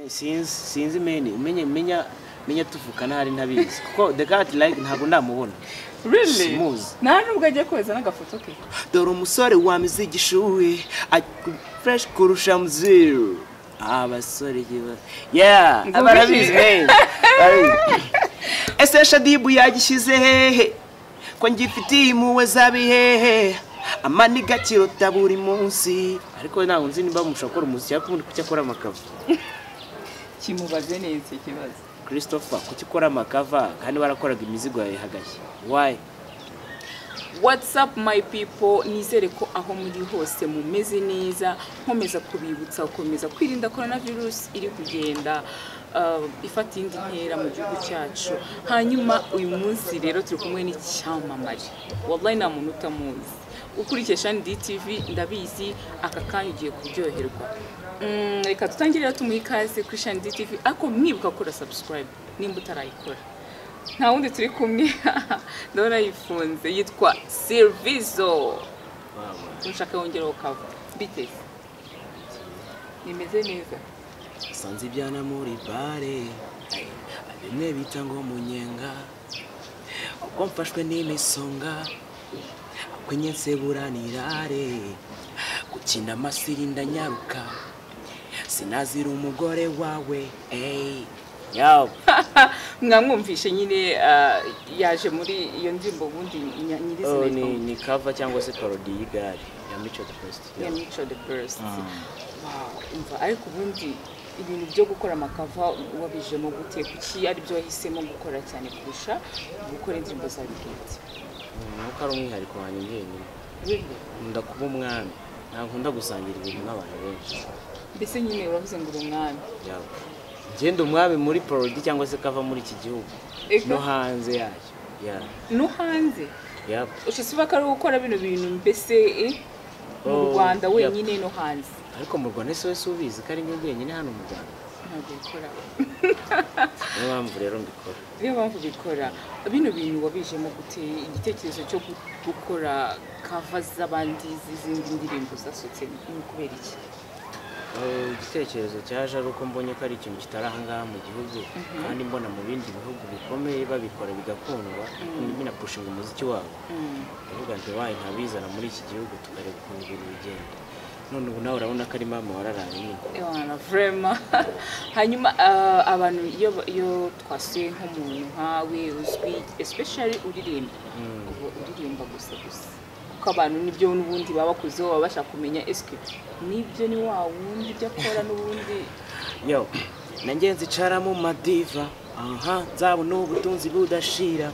Sinzi meni umenye menya tuvukana hari ntabizi kuko the cat like ntabwo ndamubona. Really? Nta nubwo agiye koza n'agafoto ke. Dore umusore wamize igishuwe fresh kurusha mziru. Abasore kiba. Yeah, abarabizi man. Ese Shadibu yagishyize hehe ko ngifitiye impuhwe zabihehe amaniga kirota buri munsi. Ariko ntabwo nzi nimba mushakora umuziki ariko ubundi kuki akora amakava. Kimubaze neza ikibazo. Christopher kuki ukora amakava kandi warakoraga imizigo yawe hagashya. Why? What's up my people, nizere ko aho muri hose mumeze neza, nkomeza kubibutsa gukomeza kwirinda coronavirus iri kugenda ifata indi ntera mu gihugu cyacu. Hanyuma uyu munsi rero turi kumwe n'icyamamare, wallahi nta muntu utamuzi, ukurikiye Shani DTV ndabizi aka kanya ugiye kuryoherwa. Reka tutangire tumuhe ikaze kuri Shani DTV, ariko mwibuka gukora subscribe nimba utarayikora. Nta wundi turi kumwe ndabona yifunze, yitwa Silvizo. Nshaka wongeraho kava biteze nimeze neza. Sanze ibyana muri bare bimwe bita ngo munyenga, uko mfashwe n'imisonga kwenye nseburanirare gukina amasirinda nyaruka sinazira umugore wawe. Ey yo mwamwumvishe nyine yaje muri iyo ndirimbo ubundi nyirizina ni cover cyangwa se parody y'igare ya Mico the First. Ya Mico the First. Wow, umva ariko ubundi ibintu byo gukora amakava wabijemo gute? Kuki ari byo wahisemo gukora cyane kurusha gukora indirimbo za bwite? Nuko ari umwihariko wanjye njyenyine. Nkunda kuba umwami, ntabwo nkunda gusangira ibintu n'abantu benshi. Mbese nyine uravuze ngo uri umwami? Ngenda umwami muri parody cyangwa se kava muri iki gihugu no hanze yacyo. No hanze? Ushobora ko ari gukora bino bintu mbese mu Rwanda wenyine no hanze? Ariko mu Rwanda se wese ubizi ko ari njye njyenyine hano mu Rwanda. Ntabwo bikora. Niyo mpamvu rero mbikora. Niyo mpamvu bikora. Bino bintu wabijemo gute igitekerezo cyo gukora cover z'abandi z'izindi ndirimbo zasutse ni kubera iki? Igitekerezo cyaje ari uko mbonye ko ari ikintu kitari aha ngaha mu gihugu kandi mbona mu bindi bihugu bikomeye babikora bigakundwa binapushinga umuziki wabo. Ndavuga nti wayi ntabizana muri iki gihugu tukareba ukuntu ibintu bigenda. None ubu nawe urabona ko ari mama wararaye nyine. Ewana vraiment. Hanyuma abantu iyo twasuye nk'umuntu nkawe uzwi especially uririmba, uririmba gusa gusa kuko abantu nibyo n'ubundi baba bakuzeho baba bashaka kumenya eske nibyo ni wa wundi ibyo akora n'ubundi. Yo nanjye nzicara mu madiva aha nzabona ubutunzi budashira,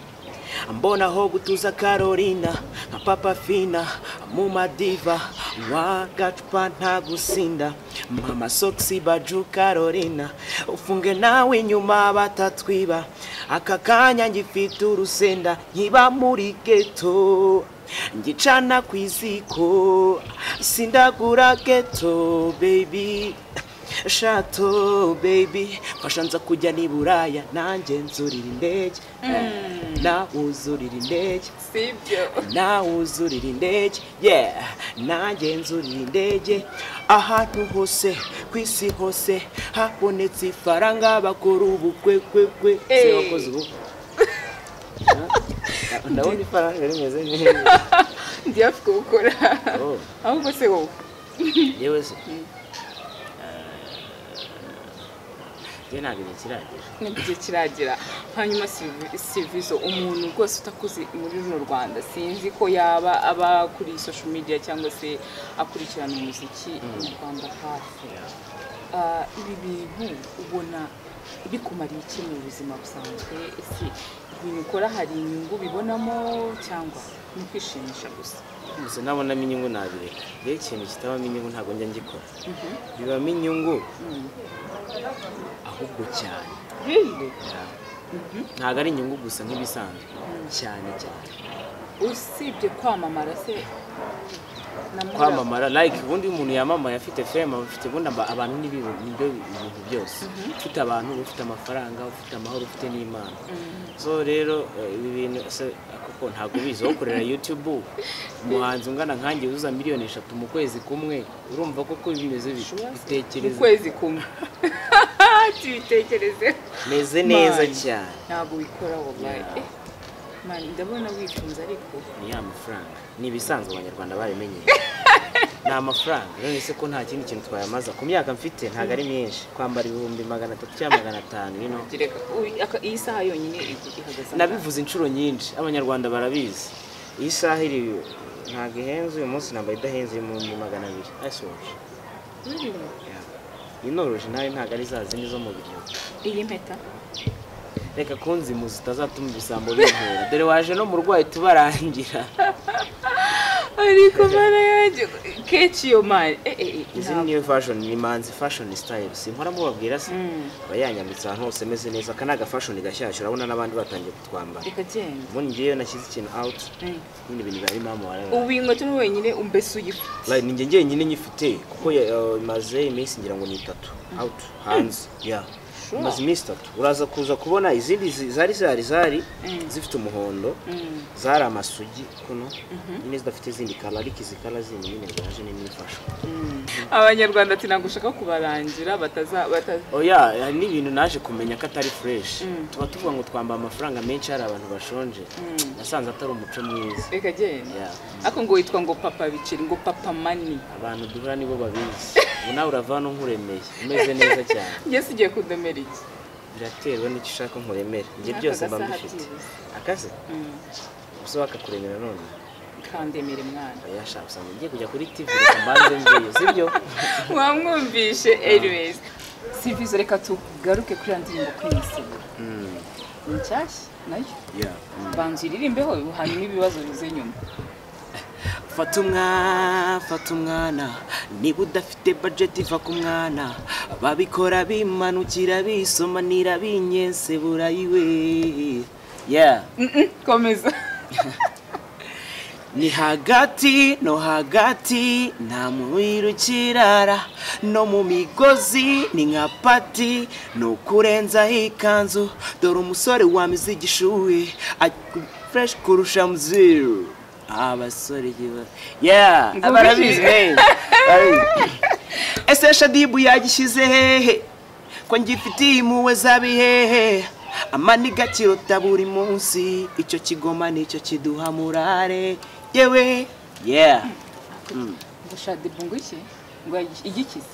mbona aho gutuza Carolina nka Papa Fina mu madiva wa gacupa nta gusinda mama soksi baju Carolina ufunge nawe inyuma batatwiba aka kanya ngifite urusenda nkiba muri ghetto ngicana kwiziko sindagura ghetto baby shato baby fashanza kujya ni Buraya nanjye nzurira indege nawuzurira indege sibyo nawuzurira indege yeah nanjye nzurira indege ahantu hose kwisi hose habonetse ifaranga bakora ubukwe kwe kwe se wakoze ubukwe ndabona ifaranga rimeze neza ndi hafi kubukora ahubwo se wowe yewe se ntabwo igihe kiragera. Hanyuma Silvizo umuntu rwose utakuzi muri runo Rwanda sinzi ko yaba aba kuri social media cyangwa se akurikirana umuziki mu Rwanda hafi, ibi bintu ubona bikumariye iki mu buzima busanzwe? Ese ibintu ukora hari inyungu bibonamo cyangwa ni ukwishimisha gusa? Gusa nabonamo inyungu nabireka. Rero ikintu kitabamo inyungu ntabwo njya ngikora. Bibamo inyungu ahubwo cyane. Ntabwo ari inyungu gusa nk'ibisanzwe cyane cyane. Usibye kwamamara se kwamamara like ubundi umuntu yamamaye afite fame afite ubundi abantu n'ibintu nibyo ibintu byose ufite abantu ufite amafaranga ufite amahoro ufite n'Imana. So rero ibi bintu kuko ntago bizi wo korera YouTube umuhanzi ungana nkanjye uza miliyoni 3 mu kwezi kumwe urumva koko bimeze bitekereza mu kwezi kumwe Tubitekereze. Meze neza cyane. Ntabwo wikora wallahi. Man, ndabona wifunze ariko ni ya mafaranga. Ni ibisanzwe abanyarwanda babimenyeye. Ni amafaranga. None se ko nta kindi kintu twayamaza ku myaka mfite ntago ari myinshi. Kwambara 300 cyangwa 500 you know. Iyi saha yonyine ihagaze. Nabivuze inshuro nyinshi abanyarwanda barabizi. Iyi saha iri ntago ihenze uyu munsi nambaye idahenze mu 200. Asoje. Really? Yeah. Inoroje nayo ntago ari za zindi zo mu biryo. Iyi mpeta reka kunzimuza utazatuma ibisambo bintera. Dore waje no mu rwayi tubarangira. Ariko mara yaje catch your man. Izi new fashion ni Manzi fashion style. Simpora mubabwira se abayanyambitse ahantu hose meze neza. Aka naga fashion gashyashya urabona n'abandi batangiye kutwambara. Reka genda. Ubundi ngiye nashyize ikintu out. Nyine ibintu bari mama warara. Ubu inkweto ni wenyine umbese uyifite. Like ninjye ngenyine nyifite kuko imaze iminsi ngira ngo ni 3 out hanze. Yeah. Maze iminsi 3 uraza kuza kubona izindi zari zifite umuhondo zari amasugi kuno nyine zidafite izindi kala ariko izi kala zindi nyine zaje ni nifasha. Abanyarwanda ati nagushaka kubarangira bataza oya hari n'ibintu naje kumenya ko atari fresh. Tuba tuvuga ngo twamba amafaranga menshi hari abantu bashonje. Nasanze atari umuco mwiza. Reka genda. Ako ngo witwa ngo papa biciri ngo papa money. Abantu duhura nibo babizi. Ubu nawe urava no nkuremeye umeze neza cyane. Njye sigiye kudemera iki? Biraterwa n'icyo ushaka nkuremere. Njye byose mba mbifite. Akaze? Gusa bakakuremera none. Kandemere mwana. Oya sha usanga ngiye kujya kuri TV reka mbanze mbiyo, sibyo? Wamwumvishe anyways. Silvizo reka tugaruke kuri ndirimbo kwinyisibura. Ni nshyashya nayo? Yeah. Banza iririmbeho hanyuma ibibazo bize nyuma. Fata umwana niba udafite budget iva ku mwana babikora bimanukira bisomanira binyesebura iwe. Yeah. Komeza. Ni hagati no hagati nta mwirukirara no mu migozi ni nka pati no kurenzaho ikanzu dore umusore wamize igishuhe fresh kurusha mziru. Abasore kiba. Yeah, abarabizi man. Ese Shadibu yagishyize hehe ko ngifitiye impuhwe zabihehe amaniga kirota buri munsi icyo kigoma nicyo kiduha murare yewe. Yeah. Ngo Shadibu ngo iki? Ngo igikize?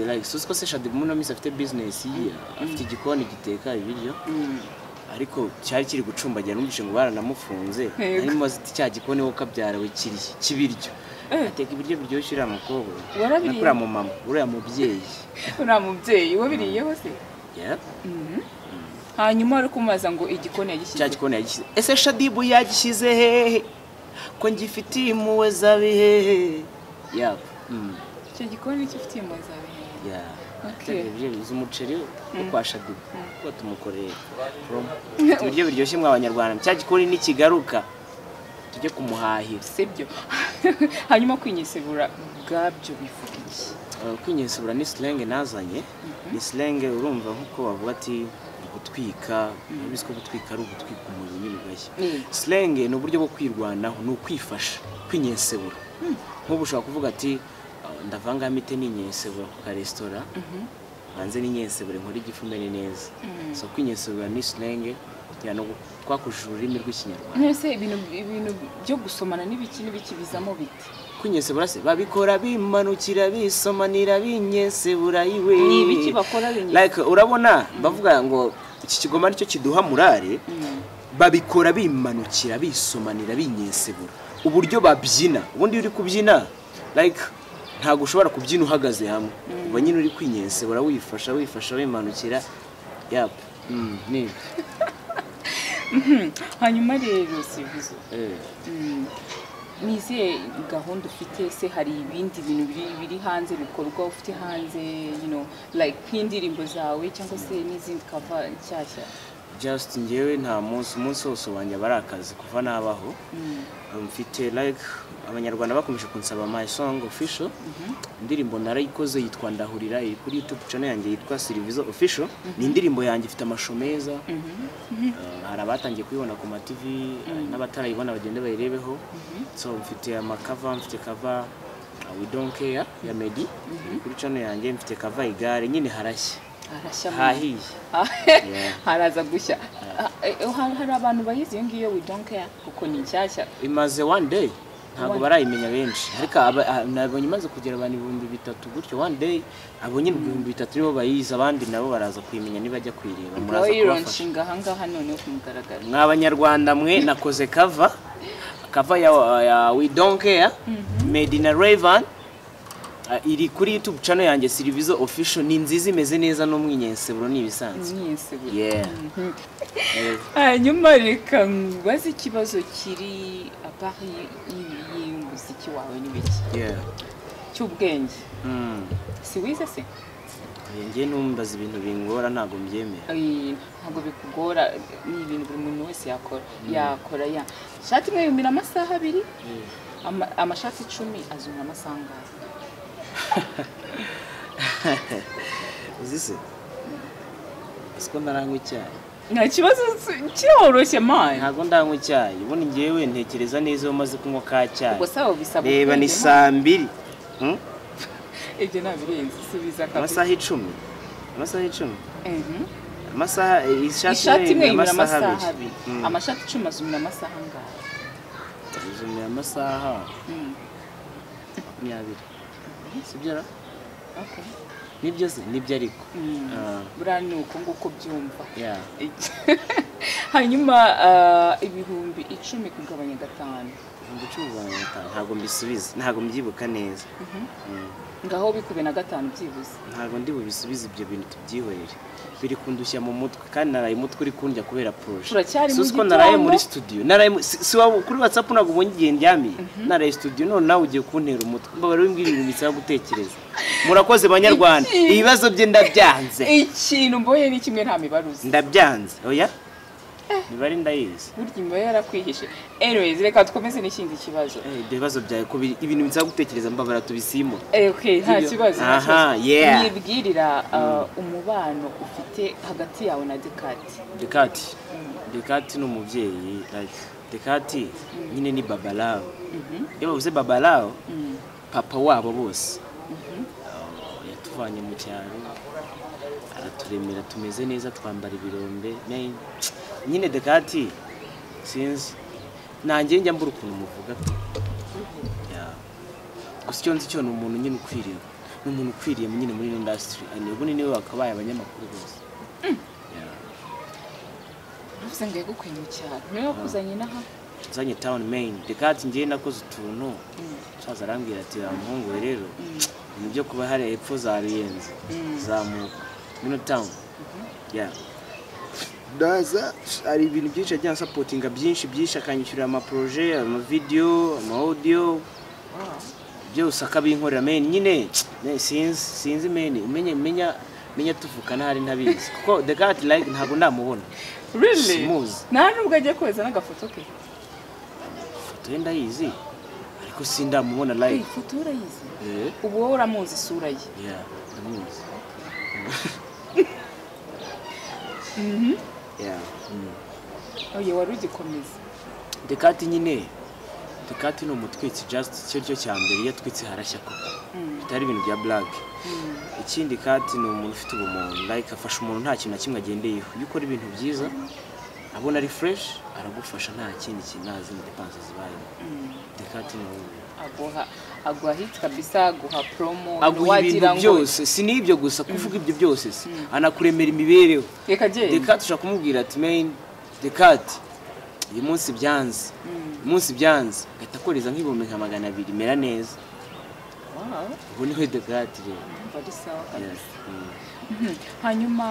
Like susko se Shadibu muno misi afite business yiye afite igikoni giteka ibiryo. Ariko cyari kiri gucumbagira numvise ngo baranamufunze arimo aziti cya gikoni wo kabyara we kiri kibiryo ateka ibiryo biryoshye uriya mukobwa nakura mu mama uriya mubyeyi uriya mubyeyi wabiriyeho se. Yeah. Hanyuma ari kumaza ngo igikoni yagishyize cya gikoni yagishyize. Ese Shadibu yagishyize hehe ko ngifitiye impuhwe zabihehe? Yeah. Icyo gikoni cyifitiye impuhwe zabihehe. Yeah. Okay. Umuceri wo kwa Shadibu ko tumukoreye promo ibiryo biryoshye mwa abanyarwanda cya gikoni nikigaruka tujye kumuhahira sibyo. Hanyuma kwinyesebura bwabyo bivuga iki? Kwinyesebura ni slang nazanye. Ni slang urumva nkuko bavuga ati gutwika, urabizi ko gutwika ari ugutwika umuriro nyine ugashya. Slang ni uburyo bwo kwirwanaho, ni ukwifasha, kwinyesebura. Nk'ubu ushobora kuvuga ati ndavanga mite ninyesebura ku ka restaurant banze ninyesebure nkora igifumene neza. So kwinyesebura ni slang ya no twakujije ururimi rw'ikinyarwanda. Nese ibintu byo gusomana n'ibiki n'ibiki bizamo bite? Kwinyesebura se babikora bimanukira bisomanira binyesebura iwe. Ni ibiki bakora binyesebura? Like urabona bavuga ngo iki kigoma nicyo kiduha murare babikora bimanukira bisomanira binyesebura. Uburyo babyina ubundi uri kubyina like ntago ushobora kubyina uhagaze hamwe uba nyine uri kwinyesebura wifasha wifasha wimanukira. Yap. Ni Hanyuma rero Silvizo nize gahunda ufite se hari ibindi bintu biri hanze bikorwa ufite hanze you know like nk'indirimbo zawe cyangwa se n'izindi cover nshyashya? Just ngewe nta munsi wose wanjye barakazi kuva nabaho. Mfite like abanyarwanda bakomeje kunsaba my song official. Indirimbo narayikoze yitwa Ndahurira iri kuri YouTube channel yanjye yitwa Silvizo Official. Ni indirimbo yanjye ifite amasho meza. Hari abatangiye kuyibona ku ma TV n'abatarayibona bagende bayirebeho. So mfite amakava, mfite cover We Don't Care ya Meddy kuri channel yanjye, mfite cover igare nyine harashye. Harashya hahiye. Haraza gushya. Hari abantu bayizi iyo ngiyo We Don't Care kuko ni nshyashya. Imaze one day ntabwo barayimenya benshi, ariko nabonye imaze kugera abantu 3000 gutyo one day. Abo nyine 3000 nibo bayizi, abandi nabo baraza kuyimenya nibajya kuyireba. Muraza kubafasha ahangaha noneho kumugaragara. Mwa Banyarwanda mwe, nakoze cover ya We Don't Care Made in a Raven, iri kuri YouTube channel yanjye Silvizo Official. Ni nziza, imeze neza, n'umwinyenseburo ni ibisanzwe. Umwinyenseburo. Hanyuma reka nkubaze ikibazo kiri apart y'umuziki wawe n'ibiki cy'ubwenge. Si wize se? Njye numbaza ibintu bingora ntabwo mbyemera. Ntabwo bikugora, ni ibintu buri muntu wese yakora. Yakora ya shati imwe yumira amasaha 2, amashati 10 azumira amasaha angahe? Uzi se? Siko ndaranywa icyayi. Nta kibazo, kiroroshye man. Ntabwo ndanywa icyayi. Ubundi njyewe ntekereza neza iyo maze kunywa ka cyayi. Ubwo sawa bisaba. Reba ni saa 2. Ibyo nabirenze, subiza kabisa. Amasaha 10. Amasaha 10. Amasaha ishati imwe yumira amasaha 2. Amashati 10 azumira amasaha angahe? Azumira amasaha 20. Sibyo ra? Okay. Nibyo se, nibyo ariko. Buriya ni uko nguko byumva. Hanyuma 10,000 kugabanya 5. 10,000 kugabanya 5 ntabwo mbisubiza, ntabwo mbyibuka neza. Ngaho bikube na 5 byibuze. Ntabwo ndi bubisubize ibyo bintu, tubyihorere. Biri kundushya mu mutwe kandi naraye umutwe uri kundya kubera projet. Si ko naraye muri studio, naraye si kuri WhatsApp ntabwo ubonye igihe ndyamiye. Naraye studio none nawe ugiye kuntera umutwe. Mbabara wimbwira ibintu bisaba gutekereza. Murakoze Banyarwanda, ibibazo bye ndabyanze. Ikintu mboye ni kimwe, nta mibaruzi. Ndabyanze. Oya? Mibare ndayizi. Burya imibare yarakwihishe. Anyways, reka dukomeze n'ikindi kibazo. Ibyo bibazo byawe ko ibintu bisaba gutekereza mbabara tubisimo. Okay, nta kibazo. Aha, yeah. Nibwirira umubano ufite hagati yawe na Dekati. Dekati. Dekati ni umubyeyi, like Dekati nyine ni babalao. Iyo bavuze babalao, papa wabo bose. Yatuvanye mu cyaro, araturemera tumeze neza, twambara ibirombe. Nyine Dekati sinzi nanjye njya mbura ukuntu muvuga pe. Gusa icyo nzi cyo ni umuntu nyine ukwiriye, ni umuntu ukwiriye nyine muri industry. Ubundi niwe wakabaye abanyamakuru bose. Uvuze ngo yagukuye mu cyaro, niwe wakuzanye n'aha? Nzanye town main. Dekati ngiye nakoze utuntu, musaza arambwira ati muhungu we rero ibintu byo kuba hari epfo za Ruyenzi zamuka mino town. Ndaza hari ibintu byinshi ajya supportinga byinshi byinshi, akanyishyurira ama projet, ama video, ama audio byose akabinkorera. Men nyine sinzi men umenye menya tuvukana hari ntabizi kuko the cat like ntabwo ndamubona. Really? Nta nubwo agiye kohereza n'agafoto ke. Foto ye ndayizi ariko sindamubona live. Ifoto urayizi? Ubu wowe uramuzi isura ye? Yeah, ndamuzi. Yeah. Oye, wari ugikomeza. Dekati nyine, Dekati ni umutwitsi just icyo cyo cya mbere, iyo atwitse harashya koko. Bitari ibintu bya black. Ikindi Kati ni umuntu ufite ubumuntu, like afasha umuntu nta kintu na kimwe agendeyeho. Iyo ukora ibintu byiza abona ari fresh aragufasha, nta kindi kintu, nta zindi dépenses zibayemo. Dekati ni aguha hit kabisa, aguha promo, aguha ibintu byose. Si n'ibyo gusa, kuvuga ibyo byose se anakuremera imibereho. Dekati ushaka kumubwira ati main Dekati uyu munsi byanze, uyu munsi byanze, agahita akoreza nk'ibihumbi nka 200, mera neza. Ubu niwe Dekati rero. Ari sawa kabisa. Hanyuma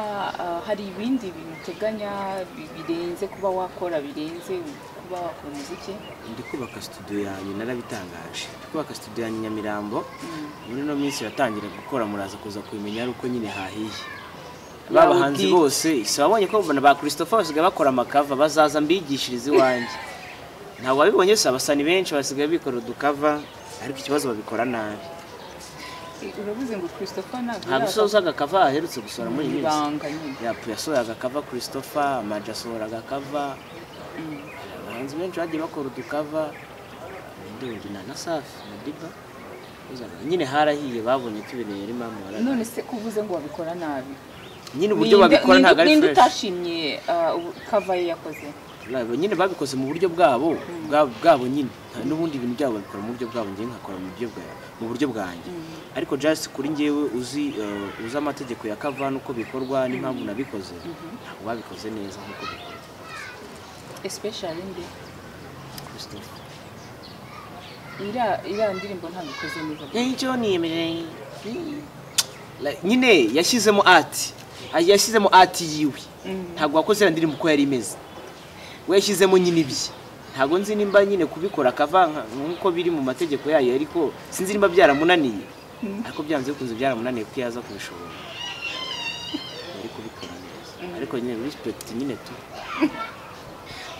hari ibindi bintu uteganya birenze kuba wakora, birenze kuba wakora umuziki? Ndi kubaka studio yanjye, narabitangaje. Ndi kubaka studio yanjye Nyamirambo. Muri no minsi yatangira gukora, muraza kuza kubimenya ari uko nyine hahiye. Babahanzi bose si babonye ko ba Christopher basigaye bakora amakava, bazaza mbigishirize iwanjye. Ntabwo babibonye se, abasani benshi basigaye bikora udukava, ariko ikibazo babikora nabi. Uravuze ngo Christopher ntabwo usoza agakava aherutse gusohora muri iyi minsi. Yasohoye agakava Christopher, Amaja asohora agakava. Abahanzi benshi bagiye bakora udukava, ndi na Safi na Diba. Nyine harahiye, babonye ko ibintu yari mama. None se kuvuze ngo babikora nabi? Nyine uburyo babikora ntabwo ari Ninde fresh. utashimye cover ye yakoze? Like, nyine babikoze mu buryo bwabo bwabo nyine. N'ubundi ibintu byabo babikora mu buryo bwabo, njye nkakora mu buryo bwa mu buryo bwanjye. Ariko just kuri njyewe uzi uzi amategeko ya cover nuko bikorwa n'impamvu nabikoze, ntabwo babikoze neza nkuko bikorwa. Especially nde? Christopher. Iriya ndirimbo ntabwo ikoze neza. Icyo niyemeje. Like, nyine yashyizemo art. Yashyizemo art yiwe. Ntabwo wakoze iriya ndirimbo uko yari imeze. We yashyizemo nyine ibye. Ntabwo nzi nimba nyine kubikora cover nkuko biri mu mategeko yayo, ariko sinzi nimba byaramunaniye. Ariko byanze bikunze byaramunaniye kuko yaza kubishobora. Yari kubikora neza. Ariko nyine respect nyine tu.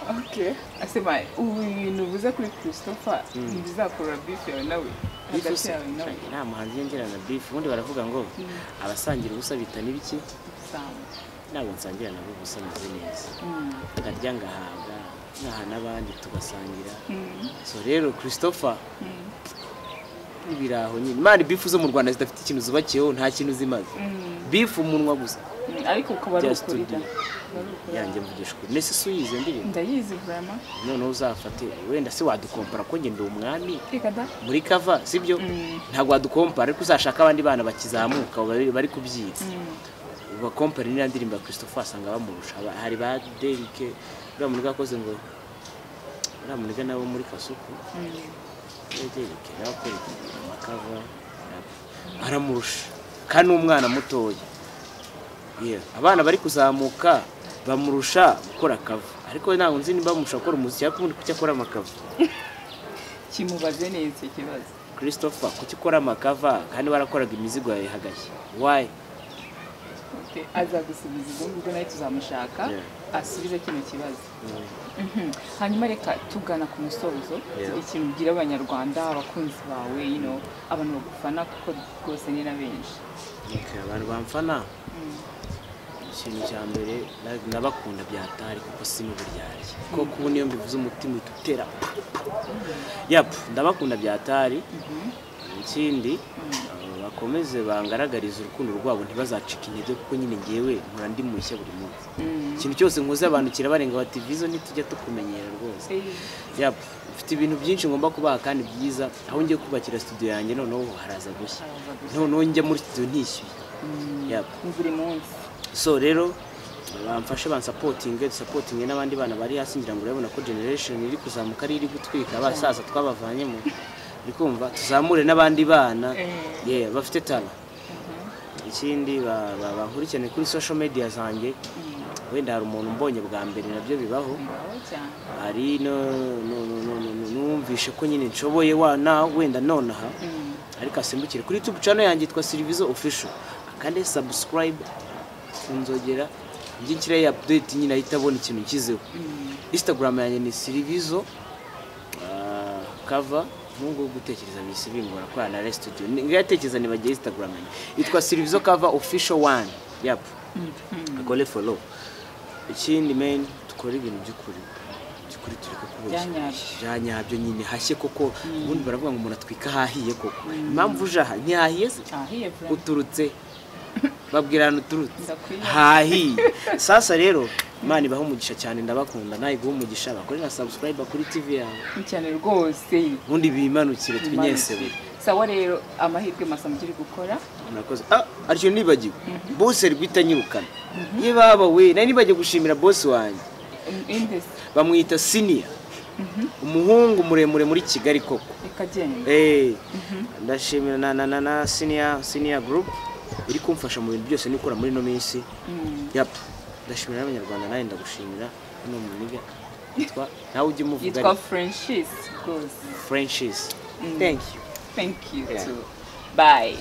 Okay. Asema ubu ibintu uvuze kuri Christopher ntibizakora beef yawe nawe. Hagati yawe nawe. Nta muhanzi yongera na beef. Ubundi baravuga ngo abasangira ubusa bita n'ibiki? Sawa. Ntabwo nsangira nabo ubusa, meze neza. Ndarya ngahaga, nkaha n'abandi tugasangira. So rero Christopher ibiraho nyine. Imana, beef zo mu Rwanda zidafite ikintu zubakiyeho, nta kintu zimaze. Beef umunwa gusa. Ariko ukaba ari Bya ukuri da. studio. Yanjye mvugisha ukuri. Nese si uyizi ndirimbo? Ndayizi vraiment. Noneho uzafate wenda se wadukompara ko njye ndi umwami Reka da. muri cover, sibyo? Ntabwo wadukompara, ariko uzashaka abandi bana bakizamuka bari kubyiga. Ubakompara n'iriya ndirimbo ya Christopher, asanga bamurusha. Hari ba Derek, uriya muntu yakoze ngo uriya muntu nabo muri Kasuku. Derek nawe akora ama cover aramurusha, kandi ni umwana mutoya. Yeah. Abana bari kuzamuka bamurusha gukora cover, ariko ntabwo nzi nimba bamurusha gukora umuziki, ariko ubundi kuki akora ama cover? Kimubaze neza icyo kibazo. Christopher, kuki ukora ama cover kandi warakoraga imizigo yawe hagashya? Why? Okay. Azagusubiza ubwo ngubwo, nawe tuzamushaka asubize kino kibazo. Hanyuma reka tugana ku musozo, ikintu ubwira abanyarwanda, abakunzi bawe, abantu bagufana, kuko rwose ni na benshi. Okay, abantu bamfana, ikintu cya mbere ndabakunda byatari, kuko si n'uburyarya, kuko ubu niyo mbivuze umutima uhita utera. Yap, ndabakunda byatari. Ikindi, bakomeze bangaragarize urukundo rwabo, ntibazacike intege, kuko nyine ngewe mpora ndi mushya buri munsi. Ikintu cyose nkoze abantu kirabarenga, bati Vizo ntitujya tukumenyera rwose. Yap, mfite ibintu byinshi ngomba kubaha kandi byiza. Aho ngiye kubakira studio yanjye noneho haraza gushya. Haraza gushya. Noneho njya muri studio ntishyuye. Yap. Ni buri munsi. So rero bamfashe bansapotinge, dusapotinge n'abandi bana bari hasi. Ngira ngo urabona ko generation iri kuzamuka ari iri gutwika, abasaza twabavanyemo, uri kumva, tuzamure n'abandi bana, yeah, bafite talent. Ikindi, bankurikirane kuri social media zanjye. Wenda hari umuntu mbonye bwa mbere, nabyo bibaho. Bibaho cyane. Hari no no no no no no- numvishe ko nyine nshoboye wa na wenda nonaha, ariko asimbukire kuri YouTube channel yanjye yitwa Silvizo Official, akande subscribe kunzogera, njye nshyiraho update nyine ahita abona ikintu nshyizeho. Instagram yanjye ni Silvizo cover. Nubwo gutekereza bisi bingora kwa na studio ngatekereza nibagiye Instagram yanjye yitwa Silvizo Cover Official 1. Yep, akole follow. Ikindi men, dukora ibintu by'ukuri by'ukuri, tureke kubeshya. Byanyabyo. Byanyabyo nyine, hashye koko. Ubundi baravuga ngo umuntu atwika hahiye koko. Impamvu uje aha ntihahiye se? Ahiye vraiment. Uturutse, babwira ahantu uturutse. Ndakwiye. Hahiye. Sasa rero Imana ibahe umugisha cyane, ndabakunda, nawe iguhe umugisha. Bakore na subscribe kuri TV yawe. Cyane rwose. Ubundi bimanukire twinyesebe. Sawa rero, amahirwe masa mugiri gukora. Murakoze. Ah, aricyo nibagiwe, boss ari guhita anyirukana. Ye baba we, nari nibagiwe gushimira boss wanjye. Indesi? Bamwita Senior, umuhungu muremure muri Kigali koko. Ikagenda. Ndashimira na senior group iri kumfasha mu bintu byose nikora muri ino minsi. Yap, ndashimira n'abanyarwanda, nawe ndagushimira. Hano muniga yitwa, nawe ujye umuvuga. Yitwa Frenchis rwose. Frenchies, thank you. Thank you Yeah. too. Bye.